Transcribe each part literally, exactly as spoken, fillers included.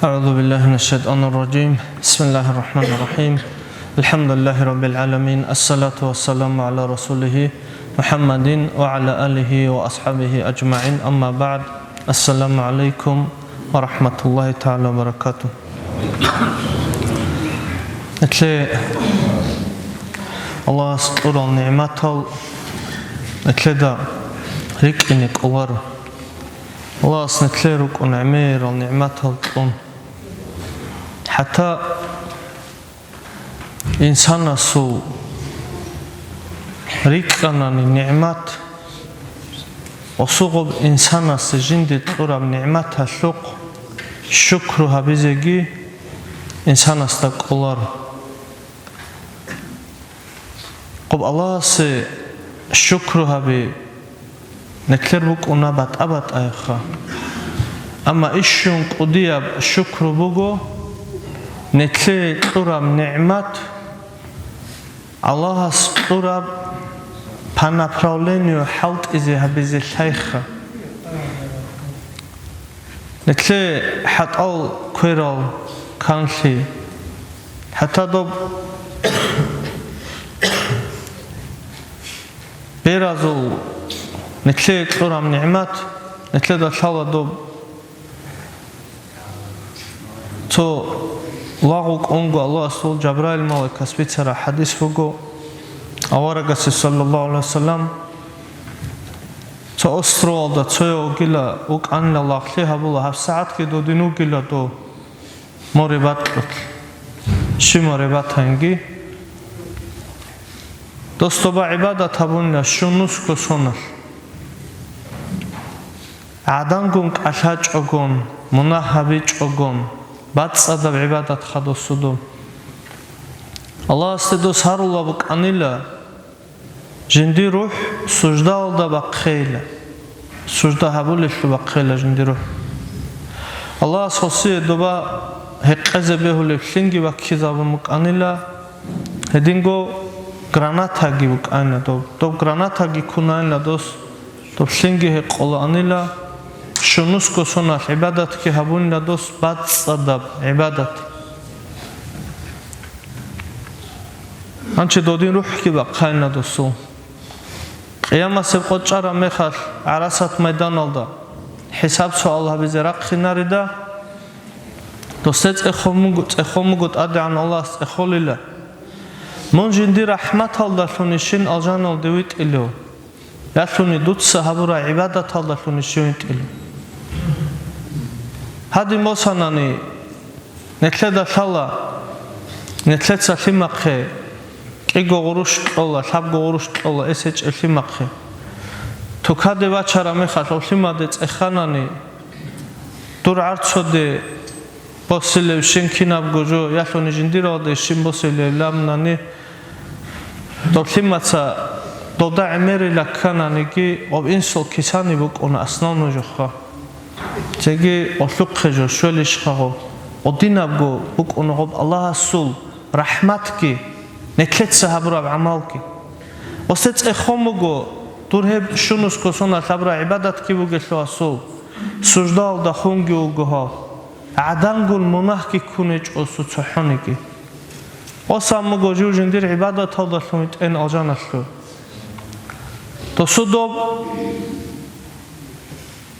أعوذ بالله من الشيطان الرجيم. بسم الله الرحمن الرحيم. الحمد لله رب العالمين. الصلاة والسلام على رسوله محمد وعلى آله وأصحابه أجمعين. أما بعد. السلام عليكم ورحمة الله تعالى وبركاته. Этле Аллагьас кьурал нигӀматал этледа рикӀкӀине кӀоларо. Аллагьас нетлъе рукӀун гӀемерал нигӀматал кьун. ХӀатта инсанасул рикӀкӀанани нигӀмат, осугъуб инсанасе жинде кьураб нигӀматалъухъ шукру гьабизеги инсанасда кӀоларо. Къуб Аллагьасе шукру гьаби, нетлъер букӀуна батӀа-батӀаяха. Амма ишшун кӀудияб шукру буго, нетлъе кьураб нигӀмат Аллагьас кьураб по направлению хӀалтӀизе гьабизе лъайха. Нетлъе хӀатӀал кверал канлъи, хӀатта доб беразул нетлъе кьураб нигӀмат, нетлъеда лъала доб цо лагъу кӀунго Аллагьасул Жабраил малаикас бицараб хӀадис буго, аварагасе, саллаллагьу гӀалайгьи вассалам, цо островалда цояв вугила, вукӀанила лагълъи гьабула, гьабсагӀатги додин вугила дов море бакьулъ, щиб море батанги. Дос доба гӀибадат гьабунила щунусго соналъ. ГӀадангун кӀалъачӀогун, мунагь гьабичӀогун, бацӀцӀадаб гӀибадат хадусудун. Аллагьасде дос гьарула букӀанила, жиндир рухӀ суждаялда бахъейила, сужда гьабулелъул бахъейила жиндир рухӀ. Аллагьас гьосие доба гьекъезе бегьулеб лъинги баккизабун букӀанила, гьединго гранатаги букӀанила доб. Доб гранатаги ккунанила дос, доб лъинги гьекъолаанила, щунусго соналъ гӀибадатги гьабунила дос бацӀцӀадаб гӀибадат. Гьанчи додин рухӀги бахъайна досул. Къиямасеб къо чӀараб мехалъ ГӀарасат майданалда хӀисаб-суал гьабизе рахъинарида, досде цӀехол муго, цӀехол муго ТӀадегӀан Аллагьас цӀехолила: «Мун жиндир рахӀматалдалъунищин алжаналде витӀилев, ялъуни дуца гьабураб гӀибадаталдалъунищин витӀилев?» Гьадин босанани, нетлъеда лъала, нетлъеца лъимахъе кӀиго гъурущ кьола, лъабго гъурущ кьола эс гьечӀеб лъимахъе. Тукаде бачараб мехалъ гьав лъимаде цӀеханани, дур гӀарцоде босилевщин кинабго жо, ялъуни жиндиралде щиб босилев ламнани, дов лъимаца долда гӀемерила ккананиги, гъоб инсул кисани букӀуна основной жоха. Цеги гъолъухъе жо щвелищха гъо? Гъодинабго букӀуна гъоб Аллагьасул рахӀматги, нетлъеца гьабураб гӀамалги. Гъосде цӀехол буго, дур гьеб щунусго соналъ гьабураб гӀибадатги бугелъул асул, суждаялда хунги вуго гьав, гӀадангун мунагьги ккун гьечӀо цо-, цохӀониги. Гъосан буго жив жиндир гӀибадаталдалъун витӀен алжаналъув. Досу доб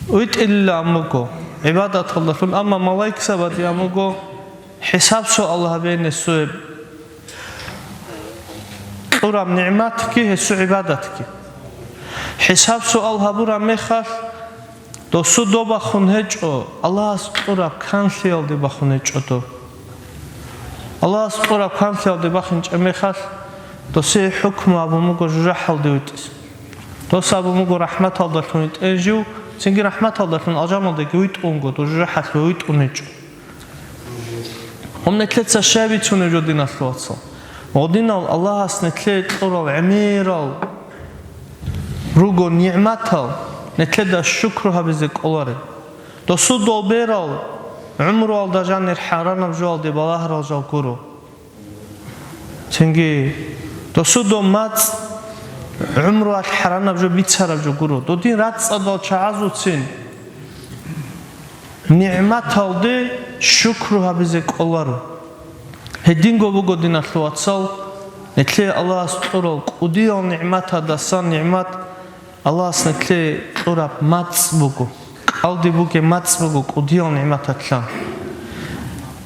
витӀилилан буго гӀибадаталдалъун, амма малаикзабадиан буго хӀисаб-суал гьабене суеб кьураб нигӀматги гьесул гӀибадатги. ХӀисаб-суал гьабураб мехалъ, досу доб бахун гьечӀо, Аллагьас кьураб канлъиялде бахун гьечӀо доб. Аллагьас кьураб канлъиялде бахинчӀеб мехалъ, досие хӀукму абун буго жужахӀалде витӀизе. Дос абун буго рахӀматалдалъун витӀен жив, цинги рахӀматалдалъун алжаналдеги витӀунго, дов жужахӀалъуве витӀун гьечӀо. Гьум нетлъеца щай бицунеб жо, диналъул вацал? Гъодинал Аллагьас нетлъее кьурал гӀемерал руго нигӀматал, нетлъеда шукру гьабизе кӀоларе. Досу дол берал гӀумруялда жанир хӀаранаб жоялде балагьарал жал гуро. Цинги досу дол мацӀ гӀумруялъ хӀаранаб жо бицараб жо гуро. Додин рацӀцӀадал чагӀазуцин НигӀматалде шукру гьабизе кӀоларо. Гьединго буго, диналъул вацал, нилъее Аллагьас кьурал кӀудиял нигӀматадасан нигӀмат, Аллагьас нилъее кьураб мацӀ буго, кӀалдиб бугеб мацӀ буго кӀудиял нигӀматалъан.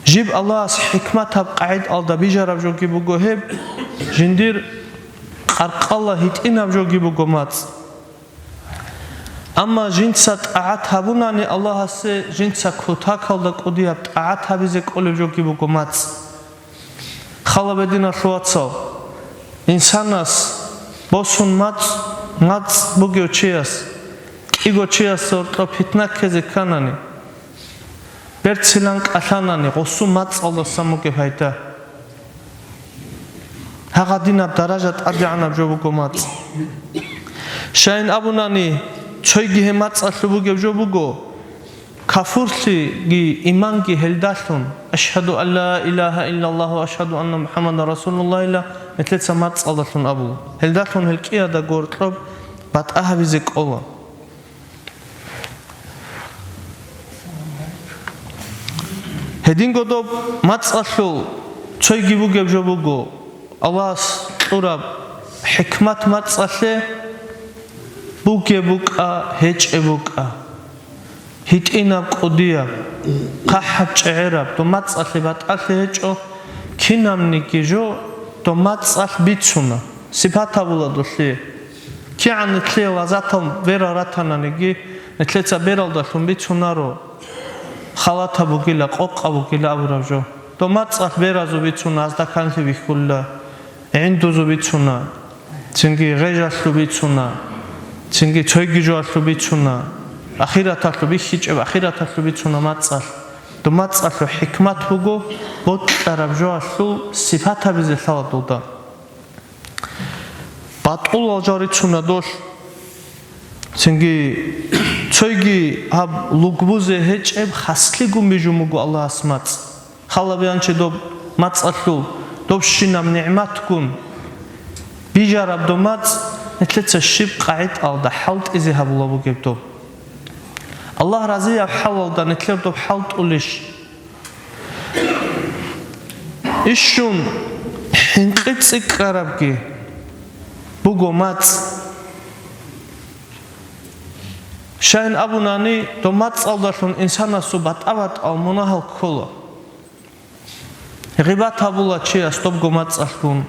Жиб Аллагьас хӀикматаб къагӀидаялда бижараб жоги буго гьеб, жиндир къаркъала гьитӀинаб жоги буго мацӀ. Амма жинца тӀагӀат гьабунани Аллагьасе, жинца кутакалда кӀудияб тӀагӀат гьабизе кӀолеб жоги буго мацӀ. Хала бе, диналъул вацал, инсанас босун мацӀ, мацӀ бугев чияс, кӀиго чиясда гьоркьоб питна ккезе кканани, берцилан кӀалъанани, гъосул мацӀалдасан бугеб пайда. Гьагъадинаб даража тӀадегӀанаб жо буго мацӀ. Щайин абунани, цойги гьеб мацӀалъуб бугеб жо буго, кафурлъиги иманги гьелдалъун, «Ашгьаду ан ла илагьа иллаллагь ва ашгьаду анна МухӀаммадан расулуллагь» ила нилъеца мацӀалдалъун абула. Гьелдалъун гьел кӀиада гьоркьоб батӀа гьабизе кӀола. Гьединго доб мацӀалъул цойги бугеб жо буго, Аллагьас кьураб хӀикмат мацӀалъе: бугеб букӀа, гьечӀеб букӀа, гьитӀинаб, кӀудияб, хъахӀаб, чӀегӀераб, доб мацӀалъе батӀалъи гьечӀо, кинабниги жо доб мацӀалъ бицуна, сипат гьабула долъие. КигӀан нилъее лазатал берал ратананиги, нилъеца бералдалъун бицунаро, халатаб бугила, къокъаб бугила абураб жо. Доб мацӀалъ беразул бицуна, азда канлъи бихьула, гӀиндузул бицуна, цинги гъежалъул бицуна, цинги цойги жоялъул бицуна, ахираталъул бихьичӀеб, ахираталъул бицуна мацӀалъ. Доб мацӀалъул хӀикмат буго, бокьараб жоялъул сипат гьабизе лъала дуда. БатӀулал жал рицуна долъ. Цинги цойги гьаб лугбузе гьечӀеб хаслъигун бижун буго Аллагьас мацӀ. Хала бе, анчи доб мацӀалъул, добщинаб нигӀматгун бижараб доб мацӀ, нилъеца щиб къагӀидаялда хӀалтӀизе гьабула бугеб доб. Аллагь разияб хӀалалда нилъер доб хӀалтӀулищ? Ишщун хӀинкъи цӀикӀкӀарабги буго мацӀ. Щайин абунани, доб мацӀалдалъун инсанасул батӀа-батӀал мунагьал ккола. Гъибат гьабула чияс добго мацӀалъгун,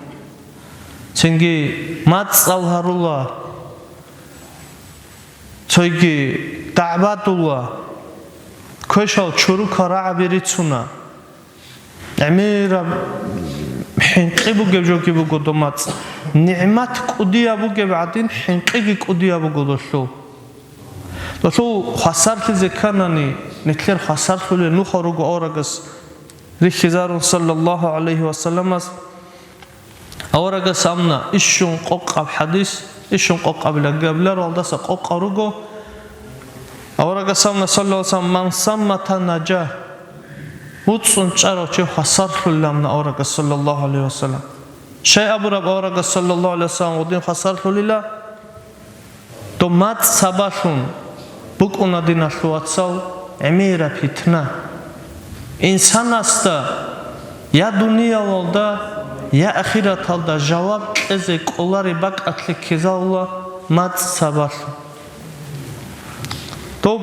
цинги мацӀал гьарула. Цойги дагӀбадула, квешал чурукал рагӀаби рицуна. ГӀемераб хӀинкъи бугеб жоги буго доб мацӀ. НигӀмат кӀудияб бугеб гӀадин, хӀинкъиги кӀудияб буго долъул. Долъул хвасарлъизе кканани, нилъер хвасарлъулел нухал руго аварагас рихьизарун, саллаллагьу гӀалайгьи вассаламас. Аварагас абуна, ишшун къокъаб хӀадис, ишшун къокъабила габиларалдаса къокъа руго. Аварагас абуна, саллаллагьу гӀалайгьи вассалам: «Ман саммата наджа». ВуцӀцӀун чӀарав чи хвасарлъулилан абуна аварагас, саллаллагьу гӀалайгьи вассалам. Щай абураб аварагас, саллаллагьу гӀалайгьи вассалам, гъудин хвасарлъулила? Доб мацӀ сабаблъун букӀуна, диналъул вацал, гӀемераб питна. Инсанасда я дуниялалда, я ахираталда жаваб кьезе кӀолареб бакӀалъе ккезавула мацӀ сабаблъун. Доб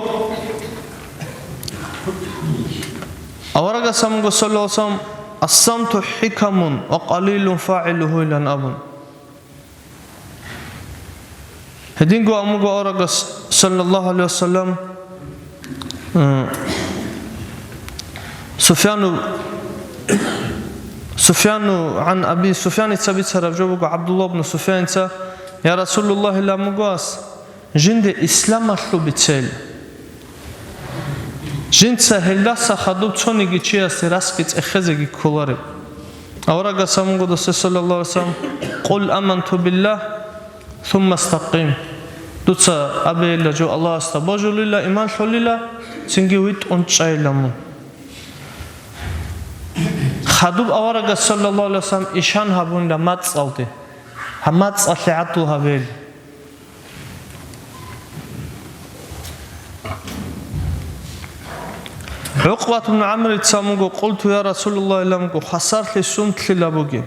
аварагас абунго, саллаллагьу гӀалайгьи вассалам: «Ас-самту хӀикамун ва къалилун фагӀилугьу», – илан абун. Гьединго абун буго аварагас, саллаллагьу гӀалайгьи вассалам, э, Суфьяну, Суфьяну гӀан Аби, Суфьяница бицараб жо буго, ГӀабдуллагь ибн Суфьяница: «Я Расулуллагь, – илан буго ас, – жинде исламалъул бицел». Жинца гьелдаса хадуб цониги чиясе расги цӀехезеги кколареб. Аварагас абун буго досда, саллаллагьу гӀалайгьи вассалам: «Къул аманту биллагь, сумма стакъим». Дуца абейила жо Аллагьасда божулила, иман лъолила, цинги витӀун чӀайила мун. Хадуб аварагас, саллаллагьу гӀалайгьи вассалам, ишан гьабунила мацӀалде, гьаб мацӀалъе гӀадлу гьабейила. ГӀукъбат ибн ГӀамрица амуго, «Къулту, я Расулаллагь», иламуго, «хвасарлъи сунлъила бугеб?»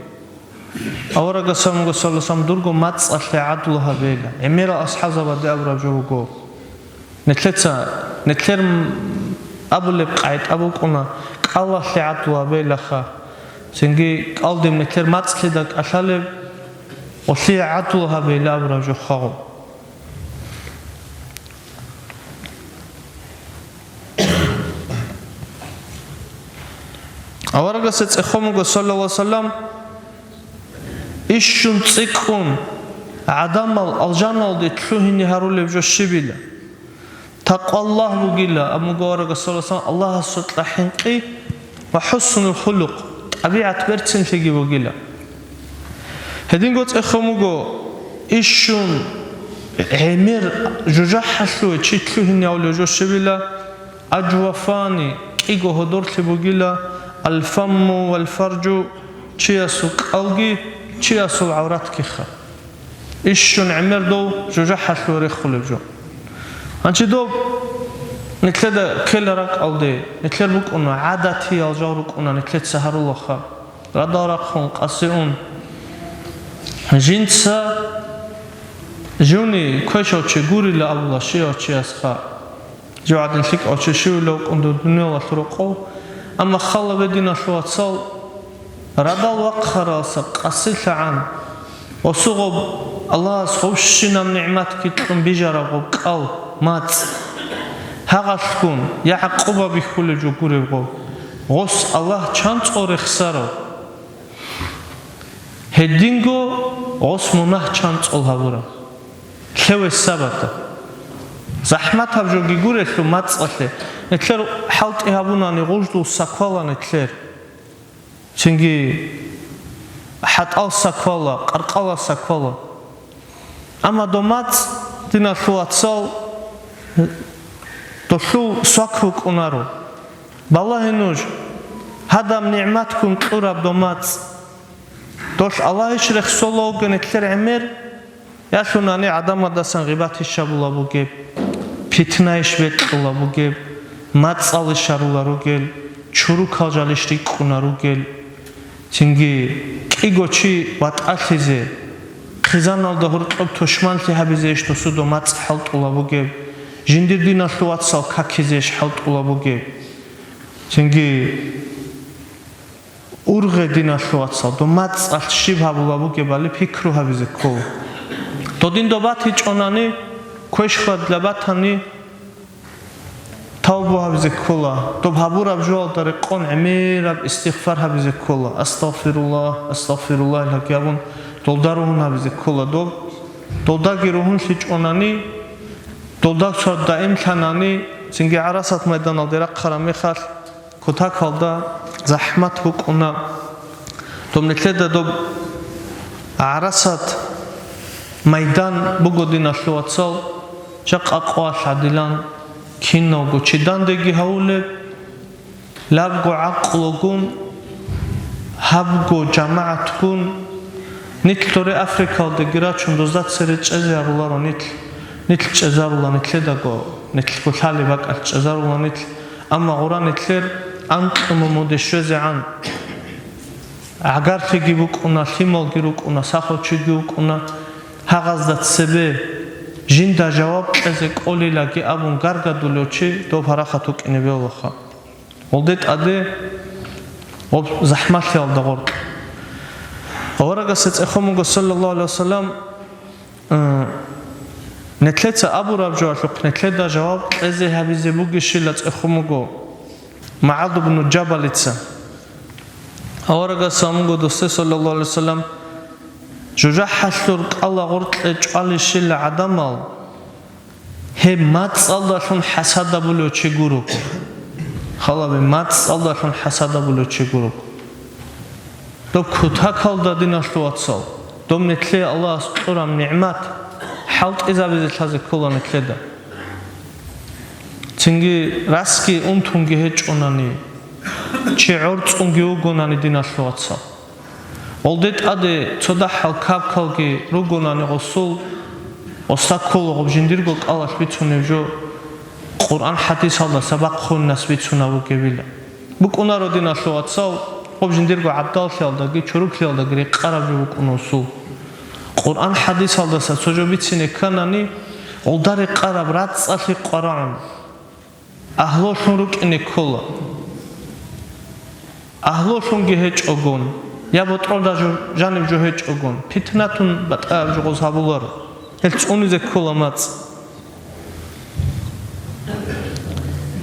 Аварагас амуго, саллаллагьу гӀалайгьи ва саллам, дурго мацӀалъе гӀадлу гьабейила. ГӀемерал асхӀабзабаде абураб жо буго. Нилъеца, нилъер м-, абулеб къагӀида букӀуна, кӀалалъе гӀадлу гьабейилаха. Цинги кӀалдиб нилъер мацӀлъида кӀалъалеб, гъолъие гӀадлу гьабейила абураб жо хъагъу. Аварагасда цӀехолъун буго, саллаллагьу гӀалайгьи ва саллам, ишщун цӀикӀкӀун гӀадамал алжаналде лъугьине гьарулеб жо щибила? Такъваллагь бугила, амма аварагас, саллаллагьу гӀалайгьи ва саллам, Аллагьасукьа хӀинкъи ва хӀуснуль хулукъ, тӀабигӀат берцинлъиги бугила. Гьединго цӀехолъун буго, ишщун гӀемер жужахӀалъуве чи лъугьине гьавулев жо щибила? Ажвафани, кӀиго гьодорлъи бугила, аль-фамму валь-фаржу, чиясул кӀалги, чиясул гӀавратгиха. Ишщун гӀемер дов жужахӀалъуве рехулеб жо. Гьанчи доб нилъеда ккела ракӀалде, нилъер букӀуна, гӀадатиял жал рукӀуна, нилъеца гьарулаха. Радал рахъун, къаси ун. Жинца жуни квешав чи гурила абула щивав чиясха. Жив гӀадин лъикӀав чи щивила вукӀун дур дуниялалъул рокъов. Амма хала бе, диналъул вацал, радал вахъаралса къасилъагӀан, осугъаб Аллагьас гъобщинаб нигӀматги кьун бижараб гъоб кӀал, мацӀ. Гьагъалъгун я гӀакъуба бихьулеб жо гуреб гъоб. Гъос Аллагь чанцӀо рехсарав. Гьединго гъос мунагь чанцӀол гьабураб. Лъеве сабата. ЗахӀматаб жоги гурелъул мацӀалъе. Нилъер хӀалтӀи гьабунани гъуждул саквала нилъер. Цинги хӀатӀал саквала, къаркъала саквала. Амма дов мацӀ, диналъул вацал, долъул свак букӀунаро. Балагье нуж, гьадаб нигӀматгун кьураб дов мацӀ. Долъ Аллагьищ рехсола вугин нилъер гӀемер, ялъунани гӀадамадасан гъибатищ гьабула бугеб, питнайищ бекьула бугеб, мацӀалищ гьарула ругел, чурукал жалищ рикӀкӀуна ругел. Цинги кӀиго чи ватӀалъизе, хъизаналда гьоркьоб тушманлъи гьабизейищ досудо мацӀ хӀалтӀула бугеб, жиндир диналъул вацал какизейищ хӀалтӀула бугеб. Цинги ургъе, диналъул вацал, дов мацӀалъ щиб гьабула бугебали пикру гьабизе ккола. Додин доб батичӀонани, квеш хьвадла батани, тавбу гьабизе ккола. Доб гьабураб жоялда рекъон гӀемераб истигъфар гьабизе ккола. Астагъфируллагь, астагъфируллагь лагьи абун, долда ругьун гьабизе ккола доб. Долдаги ругьунлъичӀонани, долда цо даимлъанани, цинги гӀарасат майданалде рахъараб мехалъ, кутакалда захӀмат букӀуна. Доб нилъеда доб гӀарасат майдан буго, диналъул вацал, жакъа къоялъ гӀадилан, киналго чи дандеги гьавулеб, лабго гӀакълугун, гьабго жамагӀатгун, нилъ доре Африкалдеги рачун, дозда цере чӀезе гьаруларо нилъ, нилъ чӀезарула нилъедаго, нилъго лъалеб бакӀалъ чӀезарула нилъ, амма гъура нилъер анкьнумуде щвезегӀан. ГӀагарлъиги букӀуна, лъималги рукӀуна, сахав чиги вукӀуна, гьагъазда цебе жинда жаваб кьезе кӀолилаги абун гаргадулев чи доб гьарахат вукӀине бегьулаха. Гъолде тӀаде гъоб захӀмалъиялда гъоркь. Аварагасда цӀехолъун буго, саллаллагьу гӀалайгьи ва саллам, э, нилъеца абураб жоялъухъ нилъеда жаваб кьезе гьабизе бугищила цӀехолъун буго МугӀаз ибну Жабалица. Аварагас амуго досде, саллаллагьу гӀалайгьи ва саллам, жужахӀалъур кӀала гъоркье чӀвалищила гӀадамал, гьеб мацӀалдалъун хӀасадабулев чи гуро. Халаби, мацӀалдалъун хӀасадабулев чи гуро. Доб кутакалда, диналъул вацал, доб нилъее Аллагьас кьураб нигӀмат хӀалтӀизабизе лъазе ккола нилъеда. Цинги расги унтунги гьечӀонани, чи гӀорцӀунги вугонани, диналъул вацал. Гъолде тӀаде цо дагьал капкалги ругонани гъосул, гъосда ккола гъоб жиндирго кӀалалъ бицунеб жо, Къуръан хӀадисалдаса бахъунас бицунав вугевила. БукӀунаро, диналъул вацал, гъоб жиндирго гӀабдаллъиялдаги чоруклъиялдаги рекъараб жо букӀуна усул. Къуръан хӀадисалдаса цо жо бицине кканани, гъолда рекъараб рацӀцӀалъи къварагӀун. Агьлулъун рукӀине ккола. Агьлулъунги гьечӀогун, я ботӀролда жо-, жаниб жо гьечӀогун, питнатун батӀаяб жо гъоз гьабуларо. Гьел цӀунизе ккола мацӀ.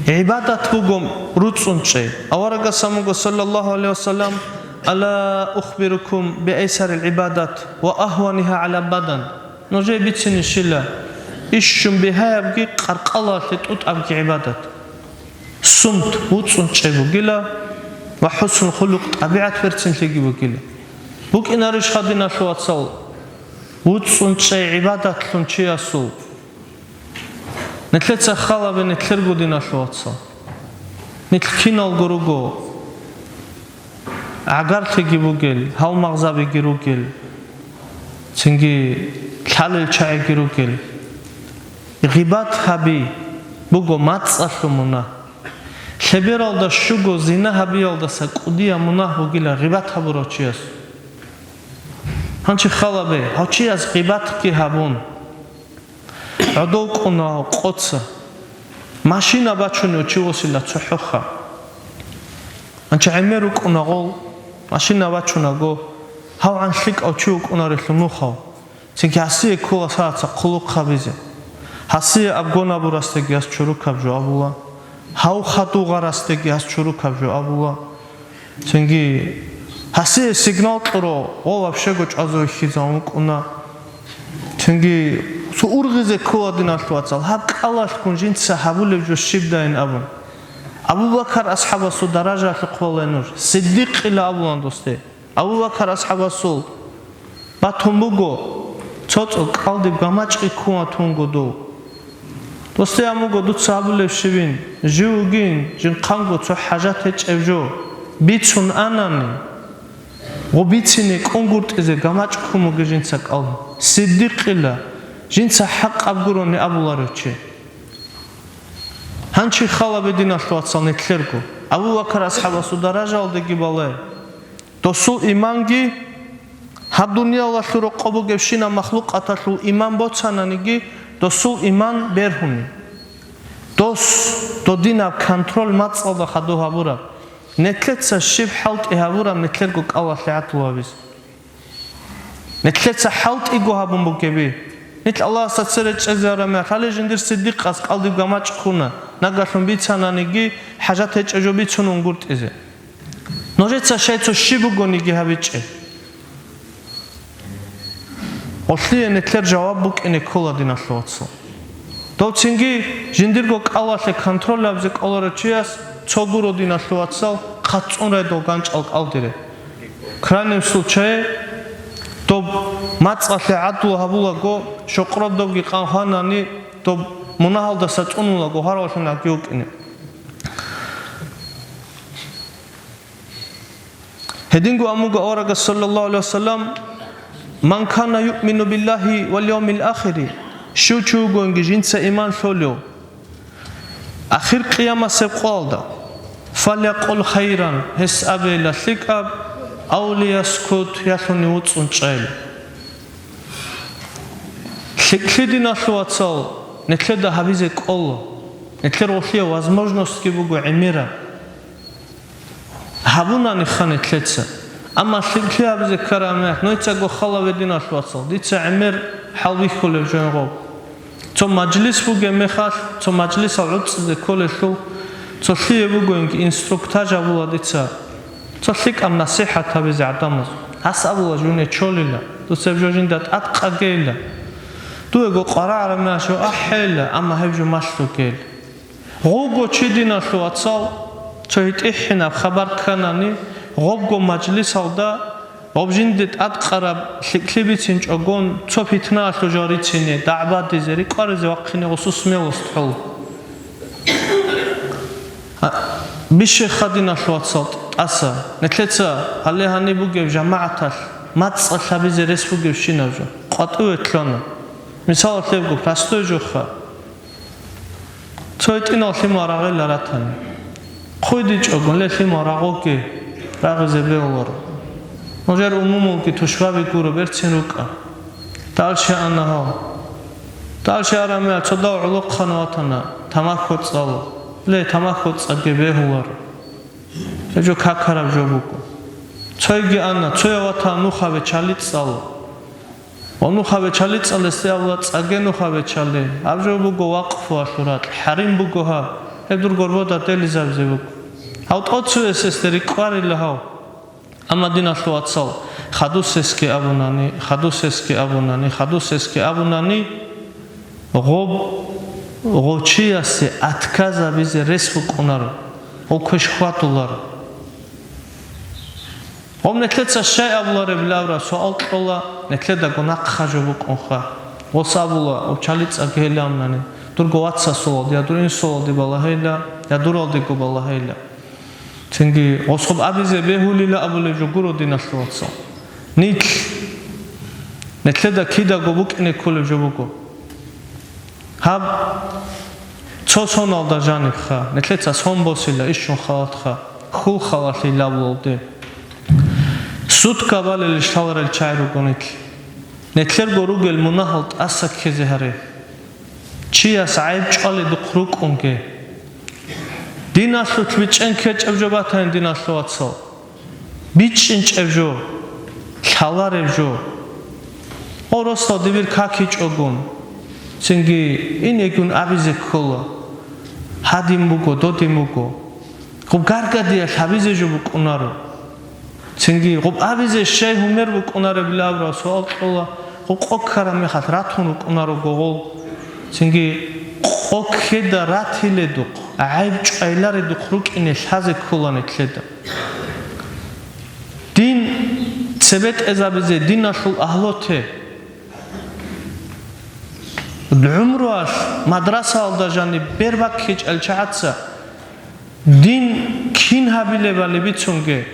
ГӀибадат буго руцӀцӀун чӀей. Аварагас абун буго, саллаллагьу гӀалайгьи вассалам: «Ала ухбирукум биайсарил гӀибадат ва агьванигьа гӀала бадан?» Нужее бицинищила, ищун бигьаябги къаркъалалъе тӀутӀабги гӀибадат. Сумт, вуцӀцӀун чӀей бугила, ва хӀуснул хулукъ, тӀабигӀат берцинлъиги бугила. БукӀинарищха, диналъул вацал, вуцӀцӀун чӀей гӀибадатлъун чиясул? Нилъеца халабе нилъерго, диналъул вацал. Нилъ киналго руго. ГӀагарлъиги бугел, гьалмагъзабиги ругел, цинги лъалел чагӀиги ругел. Гъибат гьаби буго мацӀалъул мунагь. Лъебералда щуго зина гьабиялдаса кӀудияб мунагь бугила гъибат гьабурав чияс. Гьанчи халабе, гьав чияс гъибатги гьабун, гӀодов кӀуна къоца. Машина бачунев чи восила цохӀоха. Анча гӀемер рукӀуна гъол, машина бачунаго, гьав гӀан лъикӀав чи вукӀунарелъул нухав. Цинги гьасие ккола саца хъулухъ гьабизе. Гьасие абгон абурасдаги гьас чорукаб жо абула. Гьав хадув гъарасдаги гьас чорукаб жо абула. Цинги гьасие сигнал кьуро, гъо вообще-го чӀвазе вихьизавун вукӀуна. Цинги цо ургъизе ккола, диналъул вацал, гьаб кӀалалъгун жинца гьабулеб жо щибдайин абун. Абу Бакар асхӀабасул даражаялъухъ балай нуж, Сиддикъила абулан досде. Абу Бакар асхӀабасул батун буго, цо-цо кӀалдиб гамачӀги ккун ватунго дов. Досде абун буго, дуца абулеб щибин, жив вугин, жинхъанго цо хӀажат гьечӀеб жо бицун анани, гъо бицине кӀунгутӀизе гамачӀ ккун бугеб жинца кӀал. Сиддикъила, жинца хӀакъаб гурони абуларев чи. Гьанчи халабе, диналъул вацал, нилъерго. Абу Бакар асхӀабасул даражаялдеги балай. Досул иманги, гьаб дуниялалъул рокъоб бугебщинаб махлукъаталъул иман боцананиги, досул иман бергьуни. Дос, додинаб контроль мацӀалда хадув гьабураб. Нилъеца щиб хӀалтӀи гьабураб нилъерго кӀалалъе гӀадлу гьабизе? Нилъеца хӀалтӀиго гьабун бугеби? Нилъ Аллагьасда цере чӀезараб мехалъ, гьале жиндир Сиддикъас кӀалдиб гамачӀ ккуна, нагагьлъун бицананиги, хӀажат гьечӀеб жо бицун унгутӀизе. Нужеца щай цо щиб бугониги гьабичӀеб? Гъолъие нилъер жаваб букӀине ккола, диналъул вацал. Дов цинги жиндирго кӀалалъе контроль гьабизе кӀоларев чияс цо гуро, диналъул вацал, хъацӀун рай дов ганчӀал кӀалдире. В крайнем случае, доб мацӀалъе гӀадлу гьабулаго, щокъроб добги къан хванани, доб мунагьалдаса цӀунулаго гьарвалъун гӀаги вукӀине. Гьединго абун буго аварагас, саллаллагьу гӀалайгьи вассалам: «Ман кана юъмину биллагьи вал явмил ахири», щив чи вугониги жинца иман лъолев ахир къиямасеб къоялда, «фалякъул хайран», гьес абейила лъикӀаб, «ав лияскут», ялъуни вуцӀцӀун чӀайила. ЛъикӀлъи, диналъул вацал, нилъеда гьабизе кӀола, нилъер гъолъие возможностьги буго гӀемераб. Гьабунаниха нилъеца. Амма лъикӀлъи гьабизе ккараб мехалъ, нойцаго халаве, диналъул вацал, дица гӀемер хӀалбихьулеб жо гъоб. Цо мажлис бугеб мехалъ, цо мажлисал гӀуцӀизе кколелъул, цо лъие бугониги инструктаж гьабула дица. Цо лъикӀаб насихӀат гьабизе гӀадамаз. Гьас абула, жуне чолила, дуца гьеб жо жинда тӀадкъагейила. Дуего къварагӀараб мехалъ жо ахӀейила, амма гьеб жо малъугейила. Гъобго чи, диналъул вацал, цо гьитӀихӀинаб хабар кканани, гъобго мажлисалда, гъоб жинде тӀадкъараб лъикӀлъи бицинчӀогон, цо питнаялъул жал рицине, дагӀбадизе, рикӀкӀаризе вахъине гъосул смелость гьол. А, бищеха, диналъул вацал, тӀаса, нилъеца гьале гьаниб бугеб жамагӀаталъ мацӀалъ гьабизе рес бугебщинаб жо къватӀиве лъана. Мисалалъ, лъебго простой жоха. Цо гьитӀинал лъимал рагъила ратани. ХъуйдичӀого, ле лъимал рагъуге, рагъизе бегьуларо. Нужер умумулги тушбаби гуро, берцин рукӀа. Дальше ана гьав. Дальше араб мехалъ цо дав гӀолохъанав ватана, тамахьо цӀалу. Ле, тамахьо цӀаге, бегьуларо. Гьеб жо какараб жо буго. Цойги ана, цояв ватана нухабе чали цӀалу. Ва нухабе чали цӀалесде абула, цӀаге нухабе чали. Гьаб жо буго вакъфуялъул ракь, хӀарим буго гьаб. Гьеб дур горбода делизабизе буго. Гьав тӀоцевесесде рикӀкӀварила гьав. Амма, диналъул вацал, хадусесги абунани, хадусесги абунани, хадусесги абунани, гъоб, гъочиясе отказабизе рес букӀунаро, гъо квеш хьвадуларо. Гъоб нетлъеца щай абулареб лавра суал кьола, нетлъедаго нахъа жо букӀунха. Гъос абула, гъоб чали цӀаге гьеле амнани, дурго вацасулалде я дур инсулалде балагьейила, я дуралдего балагьейила. Цинги гъосхъуб абизе бегьулила абулеб жо гуро, диналъул вацал. Нилъ, нилъеда кидаго букӀине кколеб жо буго. Гьаб цо соналда жанибха, нилъеца сон босила ишчун халатха, хьул халалъи лавлалде. Сутка балел иш лъаларел чагӀи руго нилъ. Нилъерго ругел мунагьал тӀаса ккезе гьаре. Чияс гӀайиб чӀваледухъ рукӀунге. Диналъулъ бичӀчӀен ккечӀеб жо батани, диналъул вацал. БичӀчӀинчӀеб жо, лъалареб жо. О, росдал дибир какичӀогун, цинги инегун абизе ккола. Гьадин буго, додин буго. Гъуб гаргадиялъ гьабизе жо букӀунаро. Цинги гъуб абизе щай гьумер букӀунареб лавра суал кьола, гъуб къо ккараб мехалъ ратун рукӀунарого гъол. Цинги къо ккеда ратиледухъ, гӀайиб чӀвайларедухъ рукӀине лъазе ккола нетлъеда. Дин цебетӀезабизе диналъул агьлуте. ГӀумруялъ мадрасаялда жаниб бербаккичӀел чагӀаца дин кин гьабилебали бицунге,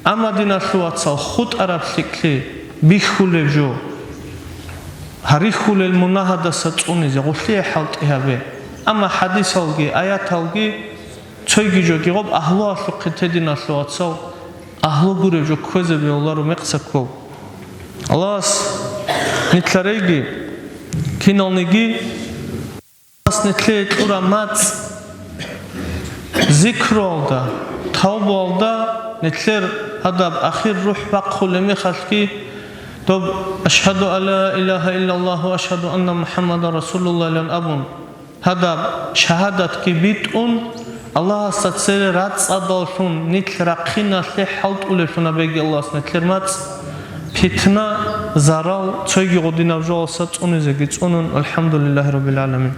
амма, диналъул вацал, хутӀараб лъикӀлъи бихьулеб жо, гьарихьулел мунагьадаса цӀунизе гъулъие хӀалтӀи гьабе. Амма хӀадисалги, аяталги, цойги жоги гъоб агьлуялъухъе те, диналъул вацал, агьлу гуреб жо кквезе бегьуларо мекъса ккол. Аллагьас нилъареги, киналниги, Аллагьас нилъее кьураб мацӀ, зикруялда, тавбуялда нилъер гьадаб ахир рухӀ бахъулеб мехалъги, доб «Ашгьаду ан ла илагьа иллаллагь ва ашгьаду анна МухӀаммадан расулуллагь» илан абун, гьадаб шагьадатги битӀун, Аллагьасда цере рацӀцӀадаллъун нилъ рахъиналъе хӀалтӀулеблъун гьабеги Аллагьас нилъер мацӀ, питна, зарал, цойги гъодинаб жоялдаса цӀунизеги цӀунун. АлхӀамдулиллагьи раббил гӀаламин.